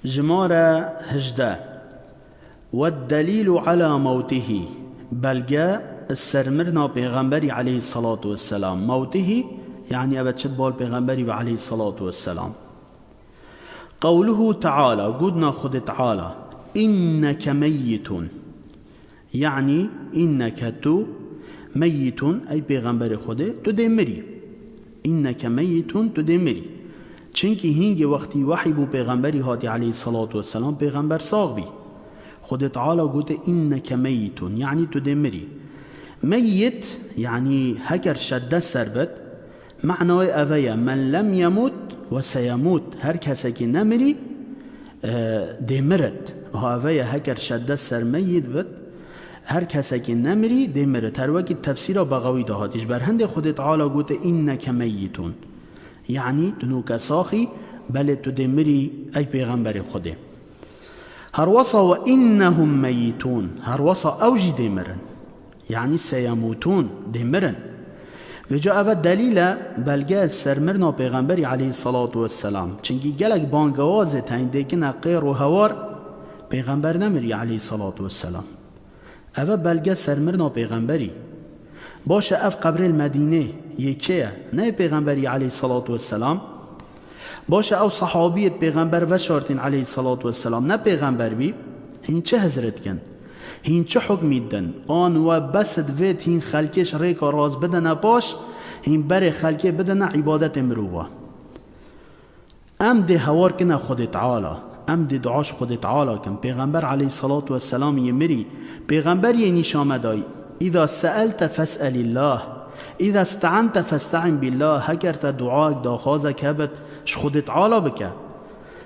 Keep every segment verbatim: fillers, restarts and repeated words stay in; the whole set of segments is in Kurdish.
Jimare hejdeh. والدليل على موته. Belge ser mirina Pêxemberî aleyhissalatu vesselam. Mewtihî, yanî ev çi bal Pêxemberî ve aleyhissalatu vesselam. Qewluhu Teala, gudna Xwedê Teala, "İnneke meyyitun." Yanî, "İnneke tu meyyitun", ey Pêxemberê Xwedê, tu dê mirî. "İnneke meyyitun", tu dê mirî. Çimkî hîngê wextî wehî bû Pêxemberî hatî aleyhissalatu vesselam, Pêxember sax bî. Xwedê Teala gote, "İnneke meyyitun", yanî tu dê mirî. Meyyit, yanî heker şedde ser bit, manayê eve ye, "Men lem yemut ve seyemut", her kesekî nemirî, e, dê mirit. Ha eve ye, heker şedde ser meyyit bit, her kesekî nemirî, dê mirit. Her wekî tefsîra Bexawî de hatî. Ji ber hindê Xwedê Teala gote, "İnneke meyyitun." Yanî tu nûke saxî, belê tu dê mirî, ey Pêxemberê Xwedê. Herwesa "Ve innehum meyyitun", herwesa ew jî dê mirin. Yanî "seyemutun", dê mirin. Vêca eve delîl e, belge ser mirina Pêxemberî aleyhissalatu vesselam. Çimkî gelek bangewazê teyndêkine qêr û hewar, Pêxember nemirî aleyhissalatu vesselam. Eve belge ser mirina Pêxemberî. Baş e, ev qebrê li Medînê yê kê ye? Ne yê Pêxemberî aleyhissalatu vesselam? Baş e, ew sehabiyêt Pêxember veşartîn aleyhissalatu vesselam, ne Pêxember bî? Hîn çi hizr dikin? Hîn çi hukmî didin? An we bes divêt hîn xelkê ji rêka rast bidine paş, hîn berê xelkê bidine îbadetê mirova. Em dê hewar kine Xwedê Teala. Em dê dua ji Xwedê Teala kin. Pêxember aleyhissalatu vesselam yê mirî. Pêxember yê nîşa me dayî. "İza se'elte fes'elillah. İza ste'ante feste'in billah." Heker te duayek, daxwazek hebit, ji Xwedê Teala bike.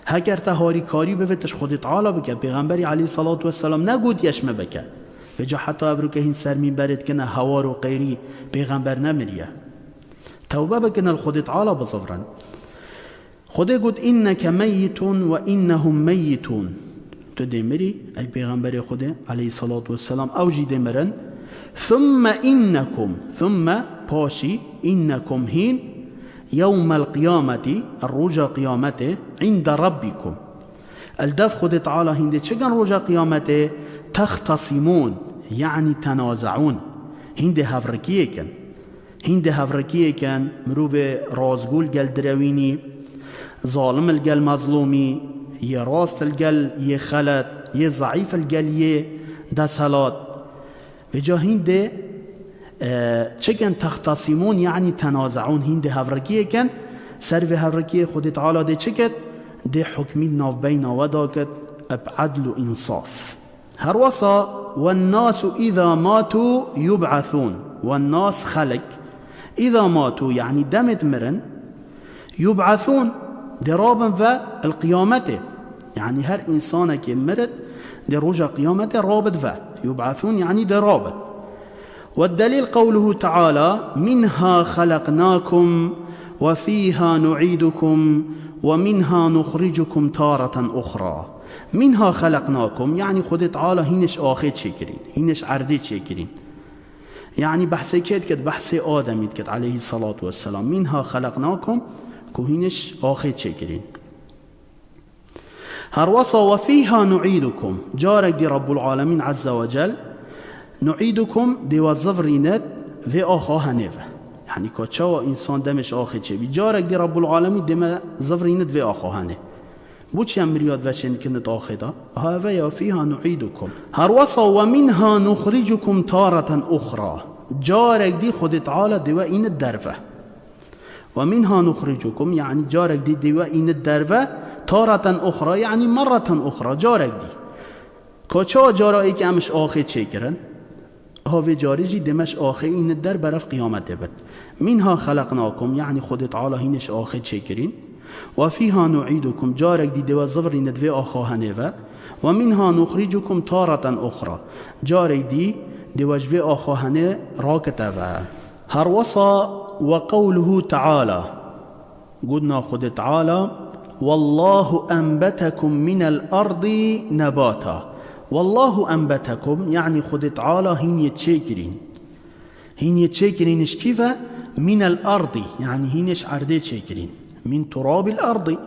Heker te harîkarî bivêt, ji Xwedê Teala bike. Pêxemberî aleyhissalatu vesselam negotiye ji me bike. Vêca heta evroke hîn ser mînberê dikine hewar û qeyrî, Pêxember nemiriye. Tewbe bikin, li Xwedê Teala bizivrin. Xwedê got, "İnneke meyyitun ve innehum meyyitun." Tu dê mirî, ey Pêxemberê Xwedê, aleyhissalatu vesselam, ew jî dê mirin. "Thumme innekum", thumme, paşî, "innekum", hîn, "yewmel qiyameti", roja qiyametê, "inde rabbikum." Li dev Xwedê Teala hîn dê çi kin roja qiyametê? "Textasimûn", yanî tenazeûn. Hîn dê hevrikiyê kin. Hîn dê hevrikiyê kin, mirovê razgû li gel direwînî, zalim li gel mezlûmî, yê rast li gel yê xelet, yê zeîf li gel yê desthelat. Vêca hîn dê, e, çi kin? "Textasimûn", yanî tenazeûn, hîn dê hevrikiyê kin. Ser vê hevrikiyê Xwedê Teala dê çi ket? Dê hukmî navbeyna we da ket, bi edl û însaf. Her wesa, "Wen nasu îza matu yub'athûn." Wen nas, xelk, "îza matu", yanî demê mirin, "yub'athûn", dê rabin ve li qiyametê. Yanî her însanekê mirit, dê roja qiyametê rabit ve. "Yub'athûn", yanî dê rabit. Ve delîl qewluhu Teala, "Minha xeleqnakum ve fîha nu'idukum ve minha nuxricukum tareten uxra." "Minha xeleqnakum", yanî Xwedê Teala hîn ji axê çêkirîn, hîn ji erdê çêkirîn. Yanî behsê kê dikit? Behsê Ademî dikit, aleyhissalatu vesselam. "Minha xeleqnakum", ku hîn ji axê çêkirîn. Her wesa, "Ve fîha nu'idukum." Carek dî Rabbul Alemîn Azze ve Cel, "Nu'idukum", dê we zivrînit vê axa henê ve. Yanî ka çawa însan demê ji axê çêbî. Carek dî Rabbul Alemîn dê me zivrînit vê axa henê. Bo çi em miriyat veşênikinit axê de? Ha eve ya, "Fîha nu'idukum." Her wesa, "Ve minha nuxricukum tareten uxra." Carek dî Xwedê Teala dê we înit derve. "Ve minha nuxricukum", yanî carek dî dê we înit derve, "tareten uxra", yanî merreten uxra, carek dî. Ka çawa cara êkê em ji axê çêkirin? Ha vê carî jî dê me ji axê înit der berev qiyametê bit. "Minha xeleqnakum", yanî Xwedê Teala hîn ji axê çêkirîn. "Ve fîha nu'idukum", carek dî dê we zivrînit vê axa henê ve. "Ve minha nuxricukum tareten uxra", carek dî dê we ji vê axa henê rakite ve. Her wesa, "Ve qewluhu Teala", gudna Xwedê Teala, "Wallahu enbetekum minel ardi nebata." "Wallahu enbetekum", yanî Xwedê Teala hîn yê çêkirîn. Hîn yê çêkirîn ji kî ve? "Minel ardi", yanî hîn ji erdê çêkirîn. "Min turabil ardi",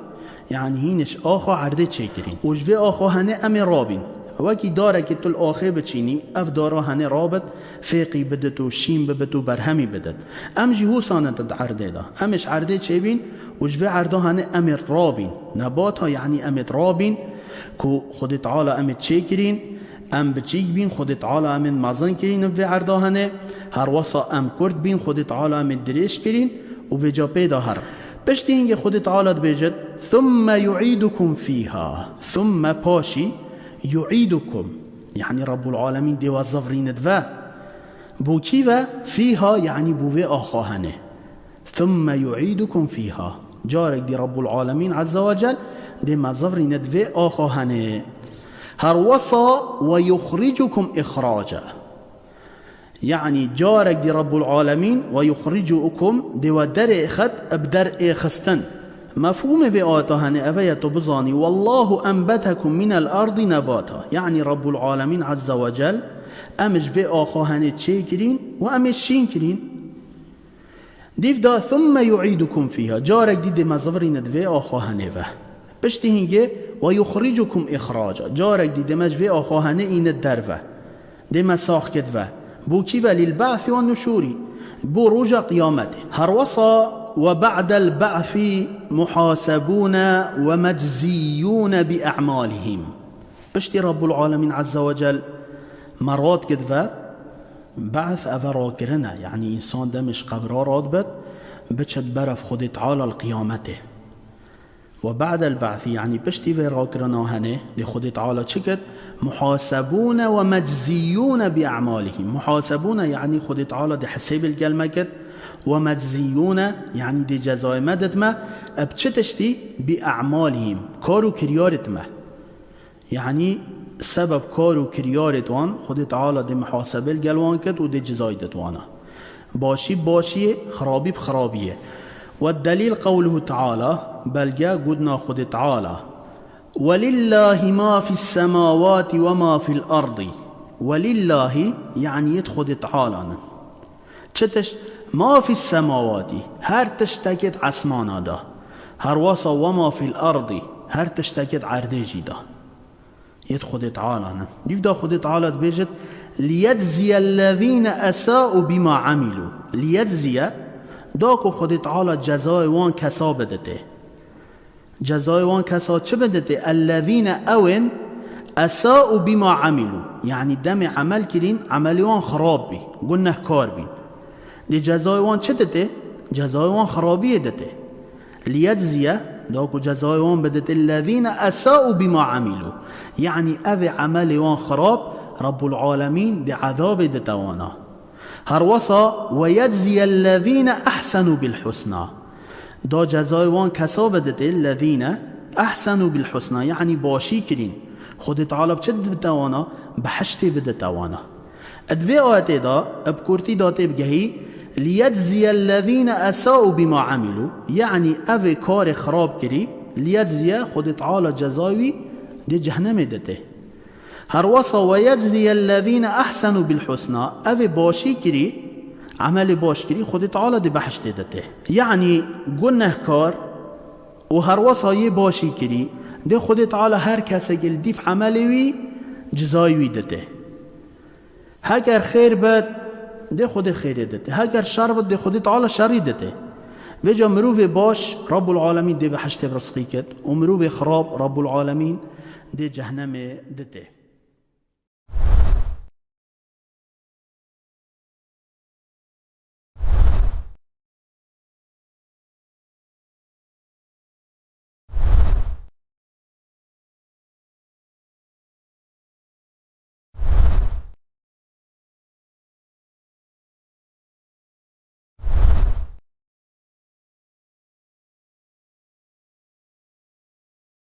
Yanî hîn ji axa erdê çêkirîn. Û ji vê axa henê em ê rabîn. Wekî darekê tu li axê biçînî, ev dara henê rabit, fêqî bidit û şîn bibit û berhemî bidit. Em jî hûsan in di erdê de. Em ê ji erdê çêbîn û ji vê erda henê em ê rabîn. Nebata, yanî em ê rabîn, ku Xwedê Teala em ê çêkirîn, em biçîk bîn, Xwedê Teala em ê mezin kirîn bi vê erda henê, herwesa em kurt bîn, Xwedê Teala em ê dirêj kirîn û vêca pê de herin. Piştî hingê Xwedê Teala dibêjit, "Thumme yu'idukum fiha." Thumme, paşî, yu'idukum. Yanî Rabbul Alemîn dê we zivrînit ve. Bo kî ve? Fiha, yanî bo vê axa henê. Thumme yu'idukum fiha. Carek dî Rabbul Alemîn Azze ve Cel dê me zivrînit vê axa henê. Herwesa "Ve yuxricukum ihraca." Yanî carek dî Rabbul Alemîn "Ve yuxricukum" dê we derêxit bi derêxistin. Mefhûmê vê ayeta henê ev e, tu bizanî, "Wallahu enbetekum minel ardi nebata." Yanî Rabbul Alemîn Azze ve Cel em ji vê axa henê çêkirîn û em ê şîn kirîn. Dîv da, "Thumme yu'idukum fiha." Carek dî dê me zivirîne di vê axa henê ve. Piştî hingê, "Ve yuxricukum ihraca." Carek dî dê me ji vê axa henê îne derve. Dê me sax kit ve. Bo kî ve? "Lil ba'si ve nuşûrî." Bo roja qiyametê. Herwesa "Ve ba'del ba'si muhasebûne ve meczîyûne bi a'malihim." Piştî Rabbul Alemîn Azze ve Cel me rad kit ve, Be'th eve rakirin e, yanî însan demê ji qebra radibit, biçit berev Xwedê Teala li qiyametê. Ve ba'del ba'thi, yanî piştî vê rakirina henê, lê Xwedê Teala çi kit? "Muhasebûne ve meczîyûne bi a'malihim." Muhasebûne, yanî Xwedê Teala dê hesêbê li gel me kit, ve meczîyûne, yanî dê cezayê me did me, bi çi tiştî? Bi a'malihim, kar û kiryarêt me. Yanî sebeb kar û kiryarêt wan, Xwedê Teala dê muhasebê li gel wan kit û dê cizayî did wana. Başî bi başiyê, xirabî bi xirabiyê. Ve delîl qewluhu Teala, belge gudna Xwedê Teala. "Ve lillahi ma fis semawati ve ma fil ardi." Ve lillahi, yanî yêt Xwedê Teala nin. Çi tişt? "Ma fis semawati", her tiştekê di esmana de. Herwasa "ve ma fil ardi", her tiştekê di erdê jî de. Yêt Xwedê Teala nin. Dîv de Xwedê Teala dibêjit, "Liyecziyellezîne esa'u bima amilû." Liyecziye, da ku Xwedê Teala cezayê wan kesa biditê. Cezayê wan kesa çi biditê? "Ellezîne", ewên, "esa'u bima amilû." Yanî demê emel kirîn, emelê wan xirab bî, gunehkar bîn. Dê cezayê wan çi dite? Cezayê wan xirabiyê dite. Liyecziye, da ku cezayê wan bidite, "lezîne esa'u bima amilû." Yanî evê emelê wan xirab, Rabbul Alemîn dê ezabê dite wana. Herwesa, "Ve yecziyellezîne ehsenû bil husna." Da cezayê wan kesa bidite, "lezîne ehsenû bil husna", yanî başî kirîn. Xwedê Teala bi çi dibite wana? Bihiştê bidite wana. Di vê ayetê de, bi kurtî de tê bigehî, "Liyecziyellezîne esa'u bima amilû", yanî evê karê xirab kirî, liyecziye, Xwedê Teala cezayê wî dê cehnemê dite. Herwesa, "Ve yecziyellezîne ehsenû bil husna", evê başî kirî, emelê baş kirî, Xwedê Teala dê behiştê dite. Yanî gunehkar û herwesa yê başî kirî, dê Xwedê Teala her kesekê li dîv emelê wî cizayê wî dite. Heger xêr bit, dê Xwedê xêrê dite. Heger şer bit, dê Xwedê Teala şerî dite. Vêca mirovê baş, Rabbul Alemîn dê behiştê bi rizqî kit û mirovê xirab, Rabbul Alemîn dê cehnemê dite.